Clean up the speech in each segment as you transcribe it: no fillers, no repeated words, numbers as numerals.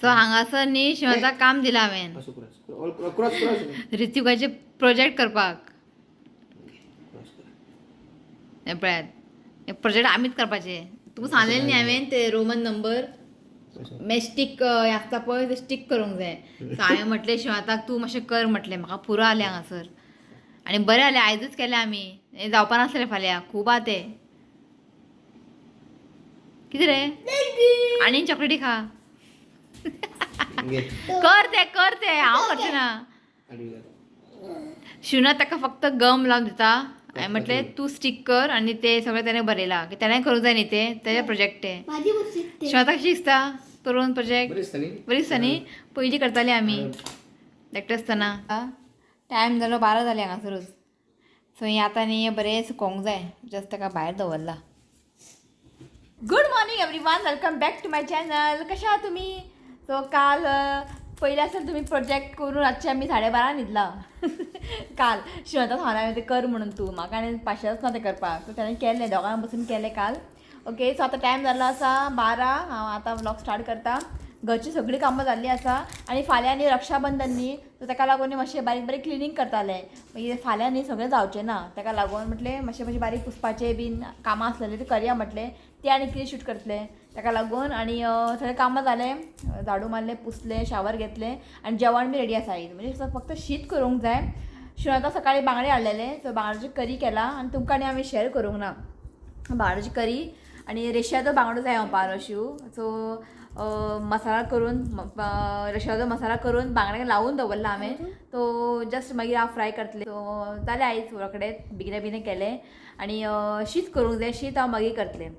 So हांगासर न्ही शिवाताक काम दिलां हांवें. असो क्रॉस, ऑल क्रॉस, क्रॉस न्ही. ऋतिकाचे प्रोजेक्ट करपाक. क्रॉस कर. हें पळयात, हे प्रोजेक्ट आमीच करपाचे. तुका सांगलेलें न्ही हांवें, ते रोमन नंबर असो. मॅस्टीक हें आसता पळय, ते स्टीक करूंक जाय. सो हांवें म्हटलें शिवाताक, तूं मातशें कर म्हटलें, म्हाका पुरो जालें हांगासर. आनी बरें जालें आयजूच केलें आमी, हें जावपा नासलें फाल्यां, खूब आहा तें. कितें रे, आनी चॉकलेटी खा. घे. कर ते, कर ते, हांव करचें ना. आडवी जाता. शिवना ताका फक्त गम लावन दिता. हांवें म्हटलें तूं स्टीक कर आनी ते सगळें तेणें बरयलां की तेणें करूंक जाय न्ही तें, तेजें प्रोजेक्ट तें. माझी बशीत ते. शिवता कशी दिसता करून प्रोजेक्ट? बरें दिसता न्ही? बरी दिसता न्ही? पयलीं करताली आमी धाकटे आसतना. टायम जालो, 12 जाले हांगासरूच. सो हें आतां न्ही हें बरें सुकोवंक जाय, जस्ट ताका भायर दवरला. Good morning everyone, welcome back to my channel. कशा आहात तुमी? सो काल पयलें आसतना तुमी प्रोजेक्ट करून रातचे आमी 12:30 न्हिदला. काल शिवता सांगलें हांवें ते कर म्हणून तूं, म्हाका आनी पाशेंच ना तें करपाक. सो तेणें केलें, दोगां बसून केलें काल. ओके, सो आतां टायम जाल्लो आसा 12. हांव आतां व्लॉग स्टार्ट करता. घरची सगळीं कामां जाल्लीं आसा आनी फाल्यां न्ही रक्षाबंधन न्ही, सो ताका लागून न्ही मातशें बारीक बारीक क्लिनींग करतालें. मागीर फाल्यां न्ही सगळें जावचें ना, ताका लागून म्हटलें मातशें मातशें बारीक पुसपाचें बीन कामां आसलेलीं तीं करया म्हटलें, तें आनी कितें शूट करतलें ताका लागून. आनी सगळें कामां जालें, झाडू मारलें, पुसलें, शावर घेतलें आनी जेवण बी रेडी आसा आयज. म्हणजे फक्त शीत करूंक जाय. शिवण सकाळी बांगडे हाडलेले, सो बांगड्याची करी केला आनी तुमकां आनी हांवें शेअर करूंक ना बांगड्याची करी. आनी रेशादो बांगडो जाय हांव पारोशू. सो मसाला करून, रेशादो मसाला करून बांगड्याक लावून दवरला हांवें, तो जस्ट मागीर हांव फ्राय करतलें. सो जालें आयज रोखडें बेगिना बेगिना केलें आनी शीत करूंक जाय, शीत हांव मागीर करतलें.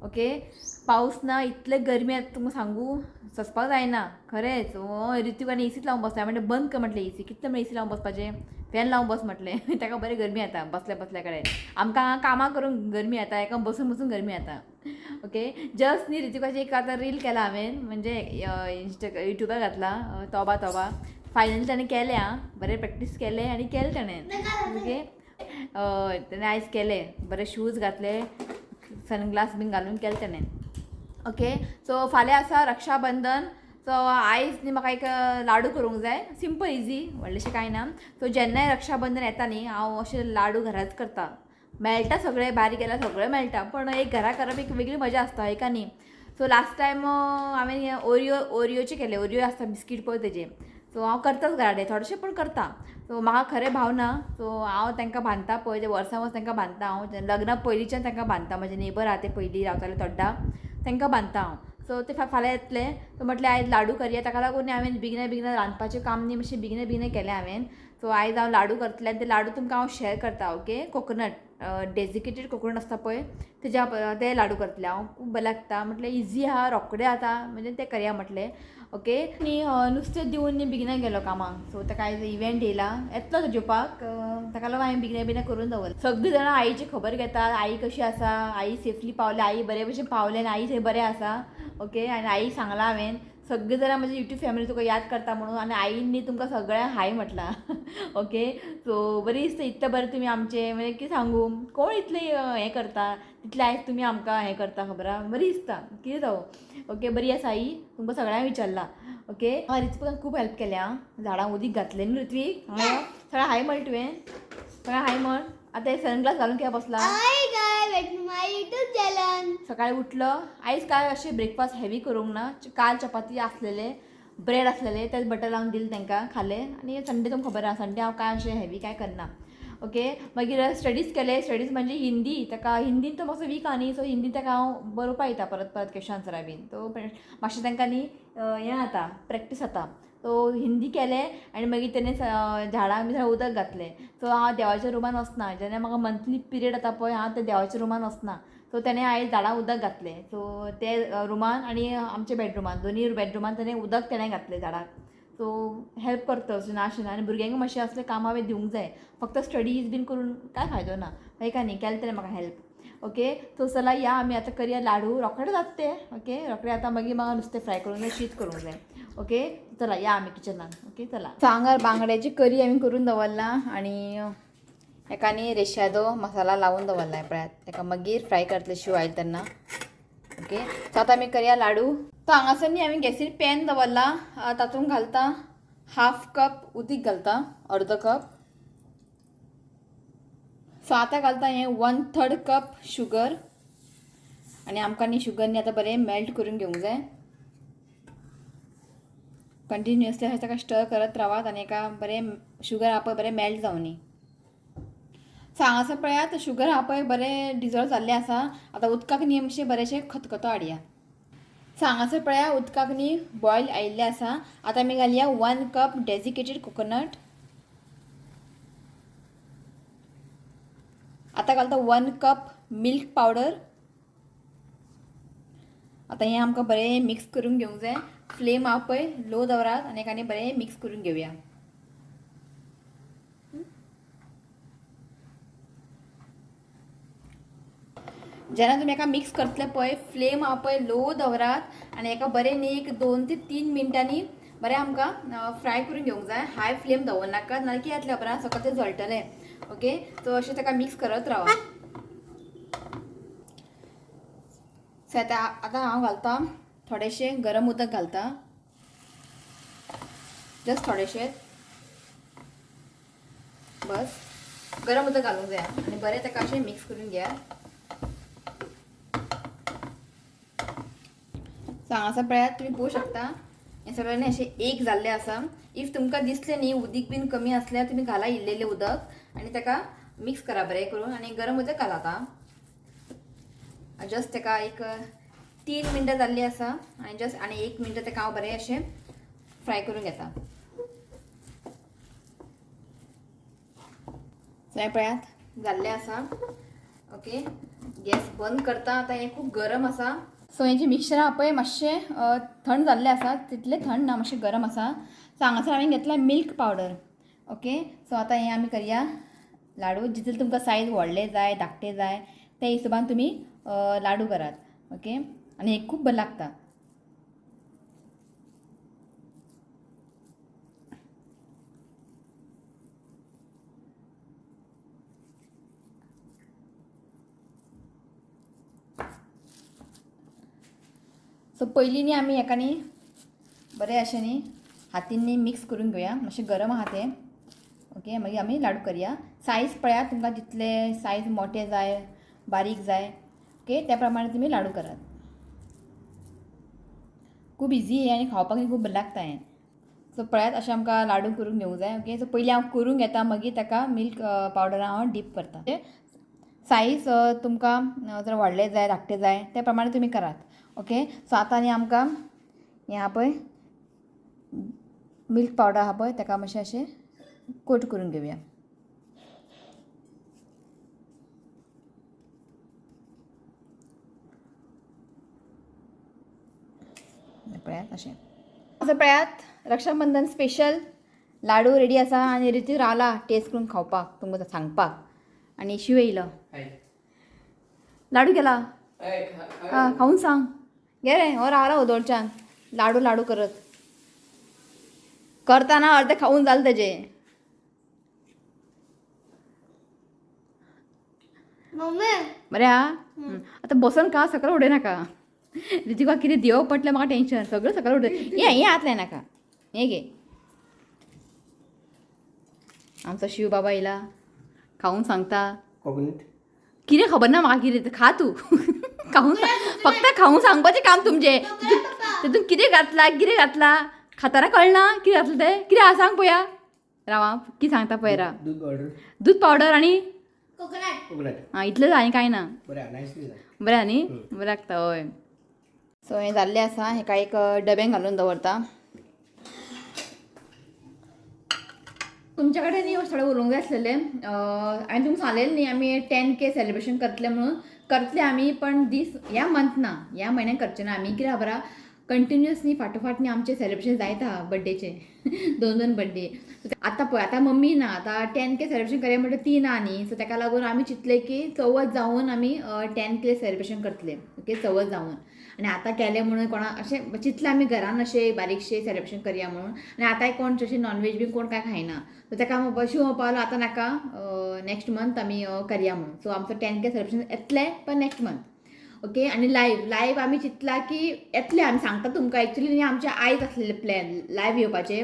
ओके, पावस ना, इतले गरमी आतां तुमकां सांगू, सोंसपाक जायना खरेंच. ऋतूक आनी एसीच लावन बसता म्हणटा, बंद कर म्हटलें एसी, कितलें म्हळ्यार एसी लावन बसपाचें, फॅन लावन बस म्हटलें. ताका बरें गरमी येता बसल्या बसल्या कडेन. आमकां कामां करूंक गरमी येता, एका बसून बसून गरमी येता. ओके, जस्ट न्ही ऋतिकाची एक आतां रील केला हांवें, म्हणजे इन्स्टा युट्यूबार घातला, तोबा तोबा. फायनली ताणें केलें आं, बरें प्रॅक्टीस केलें आनी केलें ताणें. ओके, ताणें आयज केलें बरें, शूज घातले, सनग्लास बीन घालून केलें ताणें. ओके, सो फाल्यां आसा रक्षाबंधन. सो आयज न्ही म्हाका एक लाडू करूंक जाय, सिंपल इजी, व्हडलेशें कांय ना. सो जेन्नाय रक्षाबंधन येता न्ही, हांव अशें लाडू घराच करता. मेळटा सगळें, बारीक केल्यार सगळें मेळटा, पण एक घरा करप एक वेगळी मजा आसता एका न्ही. सो लास्ट टायम हांवें ओरियोचे केले, ओरियो आसता बिस्कीट पळय तेजे. सो हांव करताच घरा कडेन थोडेशें, पण करता. सो म्हाका खरें भाव ना, सो हांव तांकां बांदता पळय, ते वर्सां वर्स तांकां बांदता हांव. लग्ना पयलींच्यान तांकां बांदता, म्हजे नेबर आहा ते पयलीं रावताले तोड्डा, तांकां बांदता हांव. सो ते फाल्यां येतले, सो म्हटलें आयज लाडू करया. ताका लागून हांवें बेगिना बेगिना रांदपाचें काम न्ही मातशें बेगिना बेगिना केलें हांवें. सो आयज हांव लाडू करतलें आनी ते लाडू तुमकां हांव शेअर करता. ओके, कोकोनट, डेजिकेटेड कोकोनट आसता पळय तेज्या, ते लाडू करतलें हांव. खूब बरें लागता म्हटलें, इजी आहा, रोखडें जाता, म्हणजे तें करया म्हटलें. ओके, आनी नुस्तें दिवन न्ही बेगिना गेलो कामाक. सो ताका आयज इव्हेंट येयला, येतलो तो जेवपाक, ताका लागून हांवें बेगिना बेगिना करून दवरलें. सगळीं जाणां आईची खबर घेतात, आई कशी आसा, आई सेफली पावल्या, आई बरे भशेन पावलें आनी आई थंय बरें आसा. ओके, आनी आईक सांगलां हांवें, सगळीं जाणां म्हजी युट्यूब फॅमिली तुका याद करता म्हणून, आनी आईन न्ही तुमकां सगळ्यांक हाय म्हटलां. ओके, सो बरी दिसता, इतलें बरें तुमी आमचें, म्हणजे कितें सांगू, कोण इतलें हें करता तितलें आयज तुमी आमकां हें करता, खबर आहा, बरी दिसता कितें जावं. ओके, बरी आसा आई, तुमकां सगळ्यांक विचारलां. ओके, ऋत्विकान खूब हेल्प केल्या आं, झाडांक उदीक घातलें न्ही ऋत्वीक, सगळ्यांक हाय म्हण तुवें, सगळ्यांक हाय म्हण. आतां हे सनग्लास घालून कित्याक बसला? Hi guys, welcome to my YouTube channel. सकाळी उठलो आयज काय अशें ब्रेकफास्ट हेवी करूंक ना. काल चपाती आसलेले, ब्रेड आसलेले, तेच बटर लावन दिले तांकां, खाले. आनी संडे तुमकां खबर आसा, संडे हांव काय अशें हेवी काय करना. ओके, मागीर स्टडीज केले. स्टडीज म्हणजे हिंदी, ताका हिंदीन तो मातसो वीक आहा न्ही, सो हिंदी ताका हांव बरोवपाक दिता परत परत क्वेश्चन आन्सरा बीन. सो मातशें तांकां न्ही हें जाता, प्रॅक्टीस जाता. सो हिंदी केलें आनी मागीर तेणें झाडांक बी उदक घातलें. सो हांव देवाच्या रुमान वचना, जेन्ना म्हाका मंथली पिरियड येता पळय, हांव त्या देवाच्या रुमान वचना. सो तेणें आयज झाडांक उदक घातलें. सो ते रुमान आनी आमच्या बेडरुमान, दोनूय बेडरुमान तेणें उदक तेणें घातलें झाडाक. सो हेल्प करता अशें ना अशें ना. आनी भुरग्यांक मातशें असलें कामां बी दिवंक जाय, फक्त स्टडीज बीन करून कांय फायदो ना, हय काय न्ही? केलें तेणें म्हाका हेल्प. ओके, सो चला या आमी आतां करया लाडू, रोखडे जाता ते. ओके, रोखडे आतां मागीर म्हाका नुस्तें फ्राय करूंक जाय, शीत करूंक जाय. ओके, चला या आमी किचनान. ओके, चला. सांगार बांगड्याची करी आमी करून दवरला आनी एका न्ही रेशादो मसाला लावून दवरला पळयात, ताका मागीर फ्राय करतले शिव आयले तेन्ना. ओके, सो आतां आमी करया लाडू. तो हांगासर न्ही आमी गॅसीर पॅन दवरला, तातूंत घालता हाफ कप उदीक घालता, अर्दो कप. सो आतां घालता हें 1/3 कप शुगर आनी आमकां न्ही शुगर न्ही आतां बरें मेल्ट करून घेवंक जाय. कंटिन्युअसली अशें ताका स्टर करत रावात आनी एका बरें शुगर आहा पळय बरें मेल्ट जावनी. सो हांगासर पळयात शुगर आहा पळय बरें डिजॉल्व जाल्लें आसा. आतां उदकाक न्ही मातशें बरेंशें खतखतो हाडया. सो हांगासर पळया उदकाक न्ही बॉयल आयिल्लें आसा. आतां आमी घालया 1 कप डेजिकेटेड कोकोनट. आतां घालता 1 कप मिल्क पावडर. आतां हें आमकां बरें मिक्स करून घेवंक जाय. फ्लेम आहा पळय लो दवरात आनी आनी बरें मिक्स करून घेवया. जेन्ना तुमी एका मिक्स करतले पळय फ्लेम आहा पळय लो दवरात आनी एका बरें न्ही एक 2 ते 3 मिनटांनी बरें आमकां फ्राय करून घेवंक जाय. हाय फ्लेम दवरनाका, नाजाल्यार कितें जातलें खबर आसा, सकयल तें जळटलें. ओके, सो अशें ताका मिक्स करत रावा. सो आतां आतां हांव घालता थोडेशें गरम उदक घालता, जस्ट थोडेशें बस गरम उदक घालूंक जाय आनी बरें ताका अशें मिक्स करून घेया. सो हांगासर पळयात तुमी पळोवंक शकता हें सगळें न्ही अशें एक जाल्लें आसा. If तुमकां दिसलें न्ही उदीक बीन कमी आसल्यार तुमी घाला इल्लेलें उदक आनी ताका मिक्स करा बरें करून आनी गरम उदक घालात. आं, जस्ट ताका एक 3 मिनटां जाल्लीं आसा आनी जस्ट आनी 1 मिनट ताका हांव बरें अशें फ्राय करून घेता. सो हें पळयात जाल्लें आसा. ओके, गॅस बंद करता. आतां हें खूब गरम आसा. सो हें जें मिक्सचर आहा पळय मातशें थंड जाल्लें आसा, तितलें थंड ना, मातशें गरम आसा. सो हांगासर हांवें घेतला मिल्क पावडर. ओके, सो आतां हें आमी करया लाडू. जितले तुमकां सायज व्हडले जाय धाकटे जाय त्या हिशोबान तुमी लाडू करात. ओके, आनी हें खूब बरें लागता. सो पयलीं न्ही आमी हेका न्ही बरें अशें न्ही हातीन न्ही मिक्स करून घेवया, मातशें गरम आहा तें. ओके, मागीर आमी लाडू करया. सायज पळयात तुमकां जितले सायज मोटे जाय बारीक जाय, ओके त्या प्रमाणे तुमी लाडू करात. खूब इजी हें आनी खावपाक खूब बरें लागता हें. सो पळयात अशें आमकां लाडू करून घेवंक जाय. ओके, सो पयलीं हांव करून घेता, मागीर ताका मिल्क पावडर हांव डीप करता. सायज तुमकां जर व्हडले जाय धाकटे जाय त्या प्रमाणे तुमी करात. ओके, सो आतां न्ही आमकां हें आहा पळय मिल्क पावडर आहा पळय ताका मातशें अशें कोट करून घेवया. पळयात अशें. असो पळयात रक्षाबंधन स्पेशल लाडू रेडी आसा आनी रितीक रावला टेस्ट करून खावपाक तुमकां सांगपाक. आनी शिव येयलो लाडू केला खावन सांग गे रे, हो रावला ओदोळच्यान लाडू लाडू करत करताना अर्धे खाऊन जालें तेजें. बरें आहा. आतां बसोन खा, सकयल उडय नाका. रितिका कितें दिवप पडलें म्हाका टेंशन, सगळें सकयल उडय. हें हें हात लायनाका, हें घे. आमचो शिव बाबा येयला खावून सांगता. कितें खबर ना म्हाका कितें, खा तूं खावून, फक्त खावून सांगपाचें काम तुमचें. तितून कितें घातलां कितें घातलां खाताना कळना कितें घातलां तें, कितें आसा सांग पळया. राव कितें सांगता पळय राव. दूद पावडर आनी कोकोनट. आं इतलें आनी कांय ना. बरें आनी बरें लागता. हय, सो हें जाल्लें आसा. हेका एक डब्यान घालून दवरता. तुमच्या कडेन न्ही थोडें उलोवंक जाय आसलेलें. हांवें तुमकां सांगलेलें न्ही आमी 10K celebration करतले म्हणून. करतले आमी, पण दीस ह्या मंथ ना, ह्या म्हयन्याक करचे ना आमी. कित्याक खबर आहा, कंटिन्युअस न्ही फाटोफाट न्ही आमचे सेलिब्रेशन जायत आहा बड्डेचे 2-2 बड्डे. आतां पळय आतां मम्मी ना, आतां 10K celebration करया म्हणटा ती ना न्ही. सो ताका लागून आमी चिंतलें की चवथ जावन आमी 10K celebration करतले. ओके, चवथ जावन. आनी आतां केलें म्हणून कोणा अशें चिंतलें आमी घरान अशें बारीकशें सेलिब्रेशन करया म्हणून. आनी आतांय कोण अशें नॉनवेज बीन कोण कांय खायना, सो ताका शिव म्हणपाक आतां नाका, नेक्स्ट मंथ आमी करया म्हणून. सो आमचो 10K celebration येतलें पण नेक्स्ट मंथ. ओके. आनी लायव्ह लायव्ह आमी चिंतला की येतले आमी सांगता तुमकां. एक्चुली न्ही आमचे आयज आसलेले प्लॅन लायव्ह येवपाचे,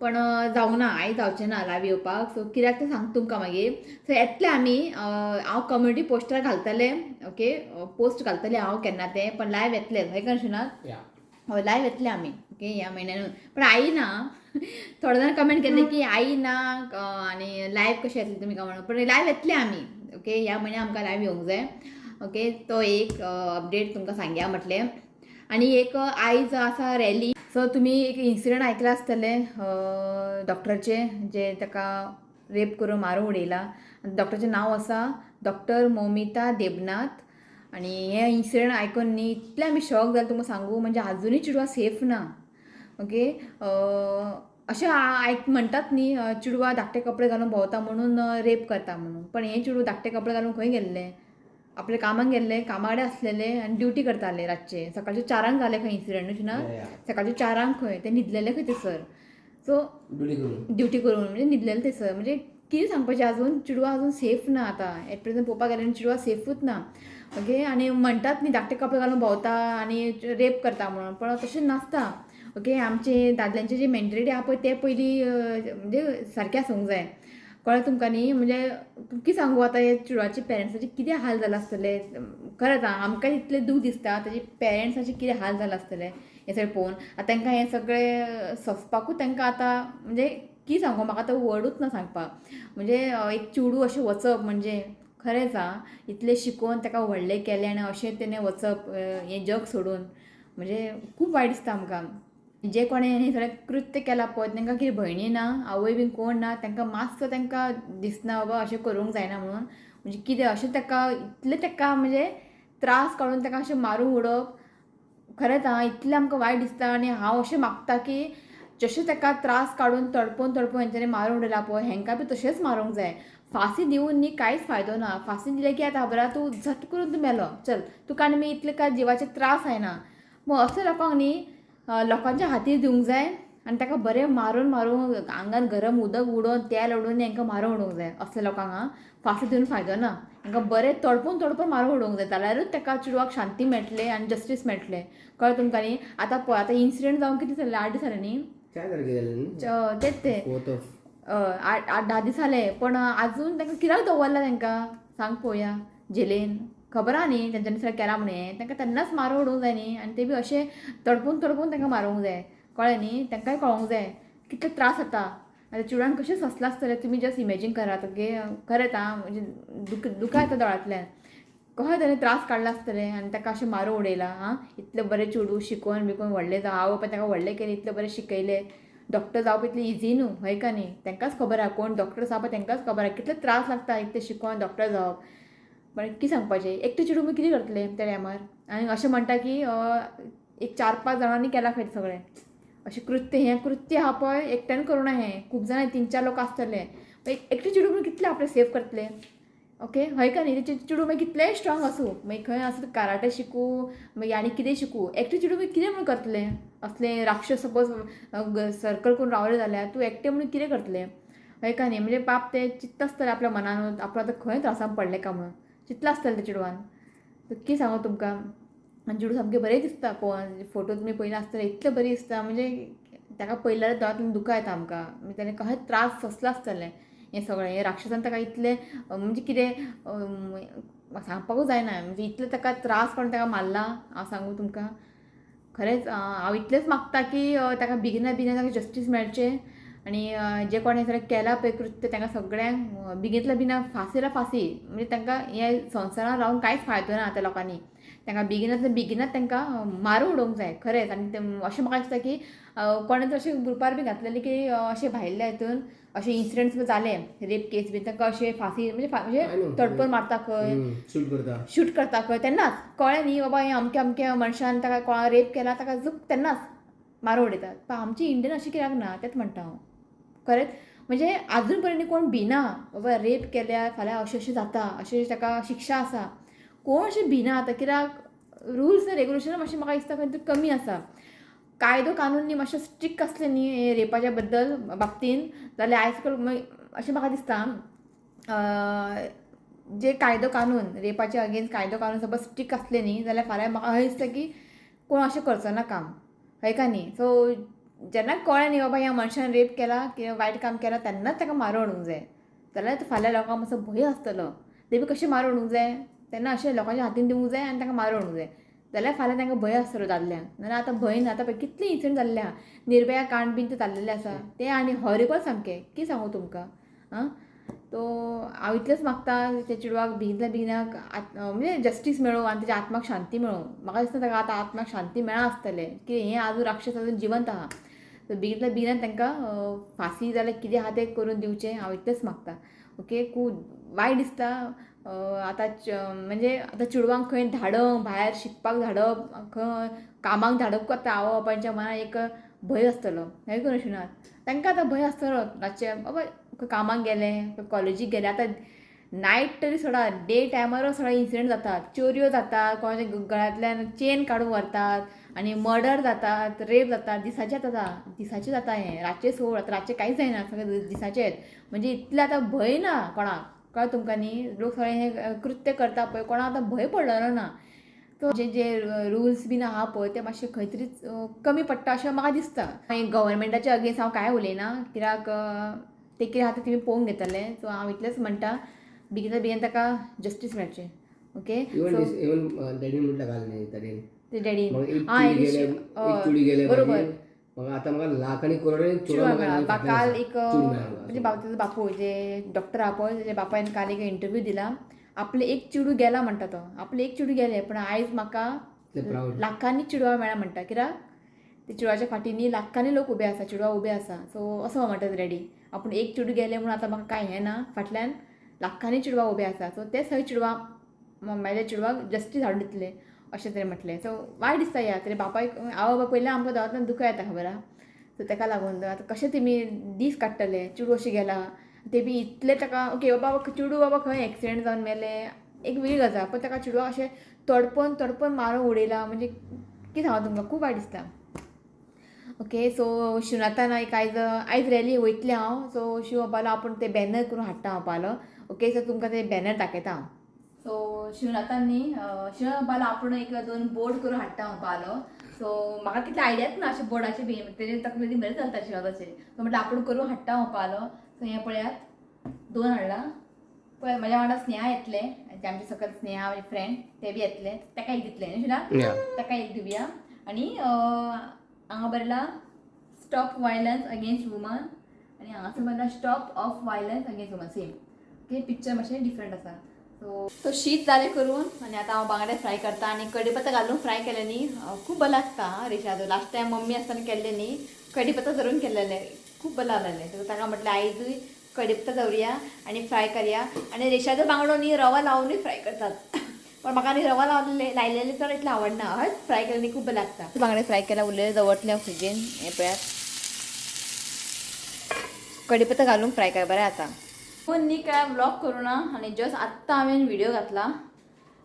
पण जावंक ना, आयज जावचें ना लायव्ह येवपाक. सो कित्याक तें सांगता तुमकां मागीर. सो येतले आमी. हांव कम्युनिटी पोस्टर घालतलें, ओके, पोस्ट घालतलें हांव केन्ना तें, पण लायव्ह येतलें हय कंशनाथ? या. हय, लायव्ह येतले आमी, ओके, ह्या म्हयन्यान. पण आई ना, थोडे जाण कमेंट केल्ले की आई ना आनी लायव्ह कशें येतले तुमी काय म्हणून, पण लायव्ह येतले आमी, ओके. ह्या म्हयन्याक आमकां लायव्ह येवंक जाय, ओके. तो एक अपडेट तुमकां सांगया म्हटलें. आनी एक आयज आसा रॅली. सो तुमी एक इन्सिडंट आयकलां आसतलें डॉक्टराचें, जे ताका रेप करून मारून उडयला. डॉक्टराचें नांव आसा डॉक्टर मोमिता देबनाथ. आनी हें इन्सिडंट आयकून न्ही इतलें आमी शॉक जालें तुमकां सांगू, म्हणजे आजुनूय चेडवां सेफ ना, ओके. अशें आयक म्हणटात न्ही, चेडवां धाकटे कपडे घालून भोंवता म्हणून रेप करता म्हणून, पण हें चेडूं धाकटे कपडे घालून खंय गेल्लें? आपल्या कामाक गेल्लें, कामा कडेन आसलेलें आनी ड्युटी करतालें रातचें. सकाळचे 4 जालें खंय इन्सिडंट, न्हू ना? या. सकाळच्या 4 खंय तें न्हिदलेलें खंय ते सर. सो ड्युटी करून. ड्युटी करून म्हणजे न्हिदलेलें ते सर. म्हणजे कितें सांगपाचें, अजून चेडवां अजून सेफ ना. आतां एट प्रेझेंट पळोवपाक गेल्यार चेडवां सेफूच ना, ओके. आनी म्हणटात न्ही धाकटे कपडे घालून भोंवता आनी रेप करता म्हणून, पण तशें नासता, ओके. आमचे दादल्यांची जी मेंटेलिटी आहा पळय ते पयलीं म्हणजे सारकें आसूंक जाय, कळ्ळें तुमकां न्ही? म्हणजे कितें सांगू आतां, हे चेडवाचे पेरंट्साचे कितें हाल जाला आसतले. खरेंच आं, आमकां इतलें दूख दिसता, तेजे पेरंट्साचे कितें हाल जाला आसतले हें सगळें पळोवन. आतां तांकां हें सगळें सोंसपाकूच तांकां आतां म्हणजे कितें सांगू, म्हाका आतां वर्डूच ना सांगपाक. म्हणजे एक चेडूं अशें वचप म्हणजे खरेंच आं, इतलें शिकोवन ताका व्हडलें केलें आनी अशें तेणें वचप हें जग सोडून, म्हणजे खूब वायट दिसता आमकां. जे कोणें हें सगळें कृत्य केलां पळय तांकां कितें भयणी ना, आवय बीन कोण ना? तांकां मातसो तांकां दिसना बाबा अशें करूंक जायना म्हणून? म्हणजे कितें अशें ताका इतलें ताका म्हणजे त्रास काडून ताका अशें मारून उडोवप. खरेंच आं, इतलें आमकां वायट दिसता. आनी हांव अशें मागता की जशें ताका त्रास काडून तडपून तडपून हेंच्यांनी मारून उडयला पळय, हेंकां बी तशेंच मारूंक जाय. फांसी दिवन न्ही कांयच फायदो ना. फांसी दिले की आतां खबर आहा, तूं झट करून तूं मेलो, चल तुका आनी मागीर इतले काय जिवाचे त्रास जायना. मग असल्या लोकांक न्ही लोकांच्या हातीर दिवंक जाय आनी ताका बरें मारून मारून आंगान गरम उदक उडोवन तेल उडोवन हांकां मारून उडोवंक जाय असल्या लोकांक. आं, फांसी दिवन फायदो ना, हांकां बरें तडपून तडपून मारून उडोवंक जाय, जाल्यारूच ताका चेडवाक शांती मेळटलें आनी जस्टीस मेळटलें, कळ्ळें तुमकां न्ही? आतां पळय, आतां इन्सिडंट जावन कितें जालें, 8 दीस जाले न्ही? 4 तारखेर जालें न्हू? तेच ते. फोर्थ ऑफ 8, 8, 10 दीस जाले, पण आजून तांकां कित्याक दवरला तांकां सांग पळोवया जेलीन? खबर आहा न्ही तेंच्यांनी सगळें केलां म्हणून हें. तांकां तेन्नाच मारून उडोवंक जाय न्ही, आनी ते बी अशें तडपून तडपून तांकां मारूंक जाय, कळ्ळें न्ही? तांकांय कळोंक जाय कितले त्रास जाता. आतां चेडवान कशें सोंसलां आसतलें तुमी जस्ट इमेजीन करात, ओके. खरेंच आं, म्हणजे दुकां येता दोळ्यांतल्यान. कशें ताणें त्रास काडला आसतले आनी ताका अशें मारून उडयलां. आं, इतलें बरें चेडूं शिकोवन बिकोवन व्हडलें जावं, आवय बापायन ताका व्हडलें केलें, इतलें बरें शिकयलें. डॉक्टर जावप इतलें इजी न्हू, हय का न्ही? तांकांच खबर आहा, कोण डॉक्टर आसा पळय तांकांच खबर आहा कितले त्रास लागता इतलें शिकोन डॉक्टर जावप. पण कितें सांगपाचें, एकटें चेडूं मागीर कितें करतलें त्या टायमार? आनी अशें म्हणटा की एक 4-5 जाणांनी केलां खंय सगळें अशें कृत्य. हें कृत्य आहा पळय एकट्यान करूं ना हें, खूब जाणां, 3-4 लोक आसतले. एकटें चेडूं म्हणून कितलें आपलें सेफ करतलें, ओके, हय का न्ही? तेचें चेडूं मागीर कितलेंय स्ट्रॉंग आसूं, मागीर खंय आसूं, कराटे शिकूं, मागीर आनी कितें शिकूं, एकटें चेडूं मागीर कितें म्हणून करतलें? असलें राक्षस सपोज सर्कल करून रावलें जाल्यार तूं एकटें म्हणून कितें करतलें, हय का न्ही? म्हणजे पाप तें चित्त आसतलें आपल्या मनानूच, आपलो आतां खंय त्रासान पडलें काय म्हणून चिंतलां आसतलें तें चेडवान. कितें सांगू तुमकां. आनी चेडूं सामकें बरें दिसता पळोवन, फोटो तुमी पळयले आसतले, इतलें बरें दिसता, म्हणजे ताका पळयल्यार दोळ्यांतल्यान दुकां येता आमकां. म्हणजे ताणें कशें त्रास सोंसलां आसतलें हें सगळें. हें राक्षसान ताका इतलें म्हणजे कितें सांगपाकूच जायना, म्हणजे इतलें ताका त्रास काडून ताका मारला. हांव सांगू तुमकां खरेंच, हांव इतलेंच मागता की ताका बेगिना बेगीन ताका जस्टीस मेळचें आनी जे कोणें सगळें केलां पळय कृत्य तांकां सगळ्यांक बेगींतल्या बेगीन फांसी फांसी. म्हणजे तांकां हे संवसारान रावन कांयच फायदो ना त्या लोकांनी. तांकां बेगिनातल्या बेगिनात तांकां मारून उडोवंक जाय खरेंच. आनी तें अशें म्हाका दिसता की कोणें तर अशें ग्रुपार बी घातलेलें की अशें भायल्या हितून अशें इन्सिडंट्स बी जाले, रेप केस बी, तांकां अशें फांसी म्हणजे म्हणजे तडपून मारता खंय, शूट करता, शूट करता खंय. तेन्नाच कळ्ळें न्ही बाबा हें अमकें अमकें मनशान ताका कोणा रेप केला, ताका झूक तेन्नाच मारून उडयतात. पण आमची इंडियन अशें कित्याक ना तेंच म्हणटा हांव. खरेंच म्हणजे आजून पर्यंत कोण भिना बाबा रेप केल्यार फाल्यां अशें अशें जाता, अशें ताका शिक्षा आसा, कोण अशें भिना आतां. कित्याक रुल्स आनी रेगुलेशन मातशें म्हाका दिसता खंय तरी कमी आसा. कायदो कानून न्ही मातशें स्ट्रिक्ट आसलें न्ही रेपाच्या बद्दल बाबतीन जाल्यार आयज काल अशें म्हाका दिसता. जे कायदो कानून रेपाचे अगेन्स्ट कायदो कानून सपोज स्ट्रिक्ट आसले न्ही जाल्यार फाल्यां म्हाका अशें दिसता की कोण अशें करचो ना काम, हय का न्ही. सो जेन्ना कळ्ळें न्ही बाबा ह्या मनशान रेप केला किंवा वायट काम केलां तेन्नाच ताका मारून उडोवंक जाय, जाल्यार फाल्यां लोकांक मातसो भंय आसतलो. ते बी कशें मारून उडोवंक जाय तेन्ना अशें लोकांच्या हातीन दिवंक जाय आनी ताका मारून उडोवंक जाय, जाल्यार फाल्यां तांकां भंय आसतलो दादल्यांक. नाल्यार आतां भंय ना. आतां पळय कितले इन्सिडंट जाल्ले आहा, निर्भया कांड बीन ते जाल्लेले आसा ते आनी हॉरेबल सामकें, कितें सांगू तुमकां. आं, तो हांव इतलेंच मागता त्या चेडवाक बेगितल्या बेगिनाक म्हणजे जस्टीस मेळूं आनी तेच्या आत्माक शांती मेळूं. म्हाका दिसता ताका आतां आत्माक शांती मेळा आसतलें की हें आजून राक्षस आजून जिवंत आहा. सो बेगितल्या बेगिनान तांकां फांसी जाल्यार कितें आहा तें करून दिवचें, हांव इतलेंच मागता. ओके, खूब वायट दिसता आतां म्हणजे आतां चेडवांक खंय धाडप, भायर शिकपाक धाडप, खंय कामाक धाडप आतां आवय बापायच्या मनान एक भंय आसतलो, हें करूं शिनात तांकां आतां भंय आसतलो रातचें बाबा खंय कामाक गेले, खंय कॉलेजीक गेले. आतां नायट तरी सोडा, डे टायमारूय सगळे इन्सिडंट जातात, चोरयो जातात, कोणाच्या गळ्यांतल्यान चेन काडून व्हरतात आनी मर्डर जातात, रेप जातात, दिसाचें जाता, दिसाचें जाता हें, रातचें सोड, आतां रातचें कांयच जायना, सगळें दिसाचेंच. म्हणजे इतलें आतां भंय ना कोणाक, कळ्ळें तुमकां न्ही. लोक सगळे हें कृत्य करता पळय, कोणाक आतां भंय पडलेलो ना. सो जे जे रुल्स बीन आहा पळय ते मातशे खंय तरी कमी पडटा अशें म्हाका दिसता. मागीर गव्हर्मेंटाच्या अगेन्स्ट हांव कांय उलयना, कित्याक ते कितें आहा तें तुमी पळोवंक घेतले. सो हांव इतलेंच म्हणटा, बेगिना बेगीन ताका जस्टीस मेळचें. ओके, इवन डॅडीन म्हटल्यार घाल न्ही डॅडीन, ते डॅडीन एक चुडी गेले बरोबर. आतां म्हाका लाखांनी करोडांनी चेडवां मेळ्ळा. काल एक म्हणजे ताजो बापूय जे डॉक्टर आहा पळय, तेजे बापायन काल एक इंटरव्यू दिला, आपलें एक चेडूं गेला म्हणटा तो, आपलें एक चेडूं गेलें पूण आयज म्हाका लाखांनी चेडवां मेळ्ळा म्हणटा, कित्याक ते चेडवाच्या फाटींनी लाखांनी लोक उबे आसा, चेडवां उबे आसा. सो असो म्हणटा डॅडी, आपूण एक चेडूं गेलें म्हणून आतां म्हाका कांय हें ना, फाटल्यान लाखांनी चेडवां उबे आसा. सो ते सगळे चेडवां म्हाज्या चेडवाक जस्टीस हाडून दितले अशें तेणें म्हटलें. सो वायट दिसता ह्या तरी बापायक, आवय बापाय पयलीं आमकां दोळ्यांतल्यान दुकां येता खबर आहा. सो ताका लागून आतां कशें तेमी दीस काडटले, चेडूं अशें गेलां ते बी इतलें ताका ओके बाबा चेडूं बाबा खंय एक्सिडेंट जावन मेलें एक वेगळी गजाल, पण ताका चेडवाक अशें तडपोन तडपोन मारून उडयलां, म्हणजे कितें सांगू तुमकां, खूब वायट दिसता. ओके, सो शिवनाथान एक आयज आयज रॅली वयतलें हांव. सो शिव म्हणपालो आपूण ते बॅनर करून हाडटा म्हणपालो. ओके, सो तुमकां ते बॅनर दाखयता हांव. सो शिवनाथान न्ही, शिवनाथ म्हणपालो आपूण एक दोन बोर्ड करून हाडटा म्हणपालो. सो म्हाका कितले आयडियाच ना अशें बोर्डाचे बी, तेजे तकले बरें चलता शिवनाथाचे. सो म्हटल्यार आपूण करून हाडटा म्हणपालो. सो हें पळयात, दोन हाडला पळय, म्हाज्या वांगडा स्नेहा येतलें, आमचे सकयल स्नेहा म्हाजे फ्रेंड, ते बी येतले, ताका एक दितलें न्ही शिवनाथ, ताका एक दिवया. आनी हांगा बरयला स्टॉप वायलन्स अगेन्स्ट वुमन आनी हांगासर बरयला stop of violence against woman, same. Okay, picture मातशें डिफरंट आसा. सो सो शीत जालें करून आनी आतां हांव बांगडे फ्राय करता आनी कडीपत्ता घालून फ्राय केले न्ही, खूब बरें लागता. हां, रेशादो लास्ट टायम मम्मी आसतना केल्लें न्ही, कडीपत्ता धरून केल्लें, खूब बरें लागलें. सो ताका म्हटलें आयजूय कडीपत्ता दवरुया आनी फ्राय करया. आनी रेशादो बांगडो न्ही रवा लावनूय फ्राय करतात, पण म्हाका न्ही रवा लावलेले लायलेले चड इतलें आवडना, हय फ्राय केले न्ही खूब बरें लागता. बांगडे फ्राय केल्या उरलेले दवरतलें हांव फ्रिजीन. हें पळयात, कडीपत्ता घालून फ्राय कर बरें. आतां पूण न्ही काय व्लॉग करूं ना आनी जस्ट आत्तां हांवें व्हिडियो घातला.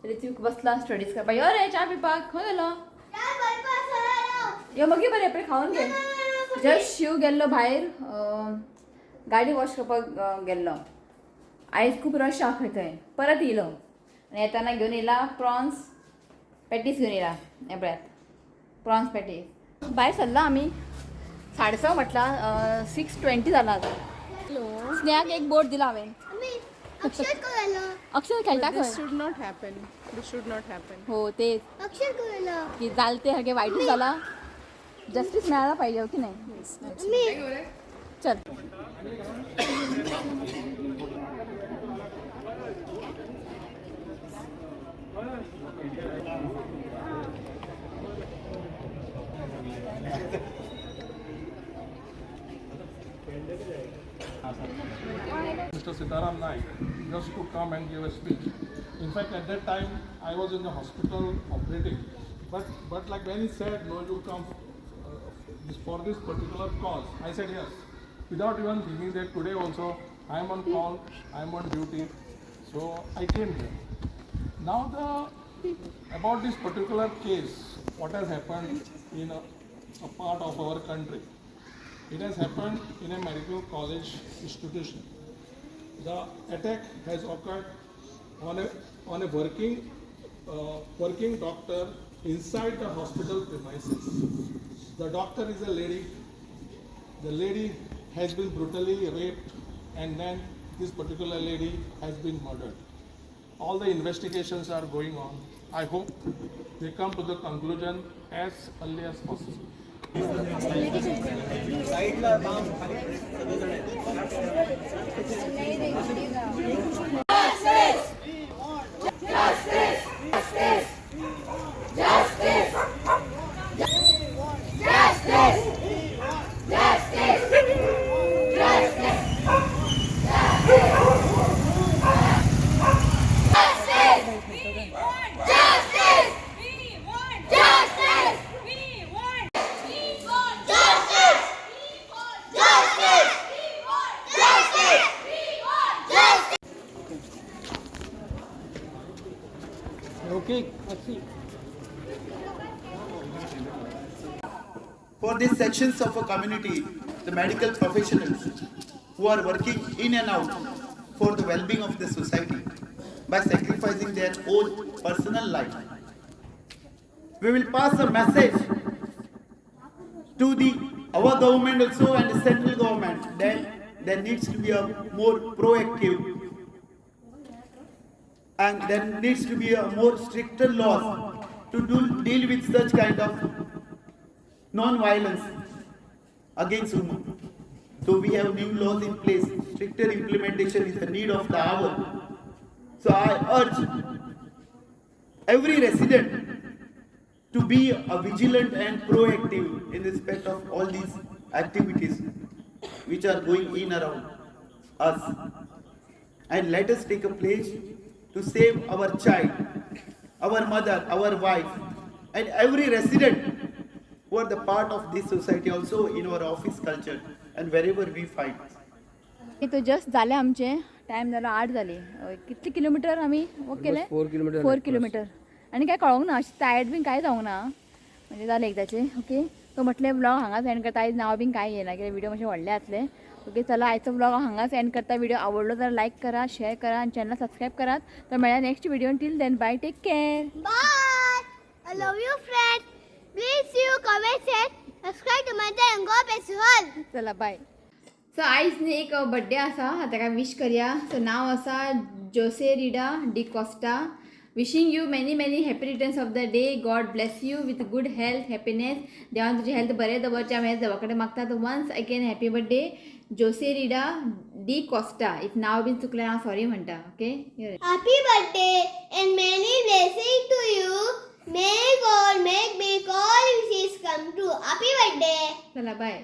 ऋत्विक बसला स्टडीज करपाक. यो रे च्या पिवपाक, खंय गेलो? यो मागीर बरें पळय खावन घे. जस्ट शिव गेल्लो भायर गाडी वॉश करपाक गेल्लो. आयज खूब रश आहा खंय थंय. परत येयलो आनी येताना घेवन येयला प्रॉन्स पॅटीस घेवन येयला. हें पळयात प्रॉन्स पॅटीस. भायर सरला आमी 6:30 म्हटलां, 6:20 जाला आतां. स्नेहाक एक बोर्ड दिला हांवें. अक्षर खेळटा खंय. This should not happen. This should not happen. हो तेच की जाल ते सारकें वायटूच जाला, जस्टीस मेळायला पाहिजे हो की नाही. चल Mr. Sitaram Naik just to come and give a speech. In fact, at that time I was in the hospital operating, but like when he said, no, you come for this particular cause, I said yes, without even thinking that today also I am on call, I am on duty, so I came here. Now about this particular case, what has happened in a part of our country. It has happened in a medical college institution. The attack has occurred on a working doctor inside the hospital premises. The doctor is a lady. The lady has been brutally raped, and then this particular lady has been murdered. All the investigations are going on. I hope they come to the conclusion as early as possible. Justice! We want! We want! Justice! We want! Justice! We want! Justice! We want! Justice! Okay, let's see. For these sections of a community, the medical professionals who are working in and out for the well-being of the society by sacrificing their own personal life. We will pass a message to the our government also and the central government that there needs to be a more proactive and there needs to be a more stricter laws to deal with such kind of non-violence against women. So we have new laws in place. Stricter implementation is the need of the hour. So I urge every resident to be a vigilant and proactive in respect of all these activities which are going in around us. And let us take a pledge to save our child, our mother, our wife, and every resident who are the part of this society also in our office culture and wherever we find. तो just जालें आमचें, time जालो 8 जाली. कितले kilometre आमी walk केले? 4 kilometre. 4 kilometre. आनी काय कळोंक ना, अशें टायर्ड बीन कांय जावंक ना, म्हणजे जालें एकदाचें. ओके, तो म्हटलें व्लॉग हांगाच एंड करता. आयज नांव बीन कांय येना कित्याक व्हिडिओ मातशे व्हडले जातले. ओके, चला आयचो व्लॉग हांगाच एंड करता. व्हिडिओ आवडलो जाल्यार लायक करा, शेअर करा आनी चॅनल सबस्क्रायब करात. तर मेळ्या next video. Till then bye, take care. Bye! I love you, friends. Please you comment, share, subscribe to my channel and go bless you all. चला बाय. सो आयज न्ही एक बड्डे आसा, ताका विश करया. सो नांव आसा Jose Rida D'Costa. Wishing you many many happy returns of the day. God bless you with good health, happiness. देवान तुजी हेल्थ बरें दवरचें आमी देवा कडेन मागतात. Once again happy birthday Jose Rida D'Costa. If नांव बीन चुकलें हांव सॉरी म्हणटा. Okay, Happy birthday and many blessings to you. May God make all wishes come true. Happy birthday. चला बाय.